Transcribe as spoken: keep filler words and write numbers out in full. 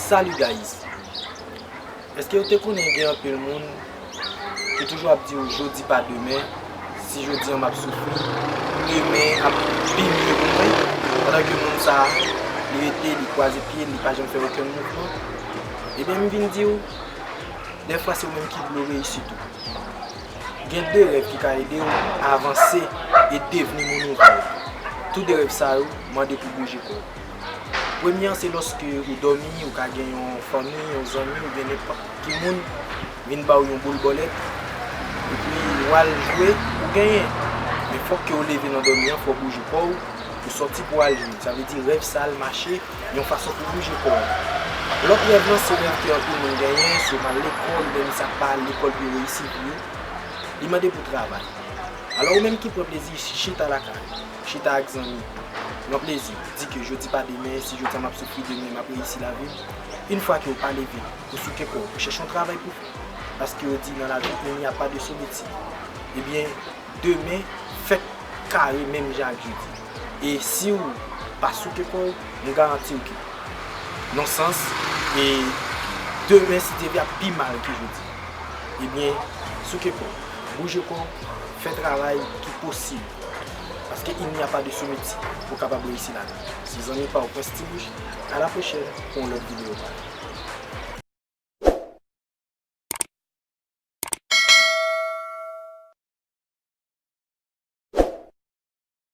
Salut guys! Èske w te konnen gen anpil moun ki toujou ap di w jodi pa demen, si jodi an m ap soufri, demen ap pi mye pou mwen? Pandan ke moun sa a, li rete, li kwaze pye l, li pa janm fè okenn mouvman. Ebyen, m vin di w, dèfwa se ou menm ki vle w reyisi tou. Gen de rèv ki ka ede w avanse e devni moun ou vle. Tou de rèv sa yo mande pou w bouje kò w. Premye an se lòske ou dòmi, ou ka gen yon fanmi, yon zanmi oubyen nenpòt ki moun vin ba w yon boul bòlèt, epi w al jwe, ou genyen. Men fòk ke w leve nan dòmi an, fò w bouje kò w, ou sòti pou w al jwe. Sa vle di rèv sa al mache yon fason pou bouje kò w. Lòt rèv lan se rèv ke anpil moun genyen, se w al lekòl, oubyen sa pa al lekòl pou yo reyisi vi yo. Li mande pou w travay. Alò ou menm ki pran plezi chita lakay, chita ak zanmi, pran plezi, di ke jodi pa demen, si jodi a m ap soufri, demen m ap reyisi lavi m. Yon fwa ke w pa leve, ou souke kò w, ou chèche yon travay pou fè. Paske yo di nan lavi, il n'y a pas de sot métier. Ebyen, demen fèk kare menm jan ak jodi. E si w pa souke kò w, m garanti w ke, nan sans, e demen, si Dye vle, ap pi mal ke jodi. Ebyen, souke kò w, bouje kò w, fè travay ki posib. Paske il n'y a pas de sot métier pou w kapab reyisi lavi. Se zanmi pa w, Prince Ti Bouch. A la pwochèn pou yon lòt videyo.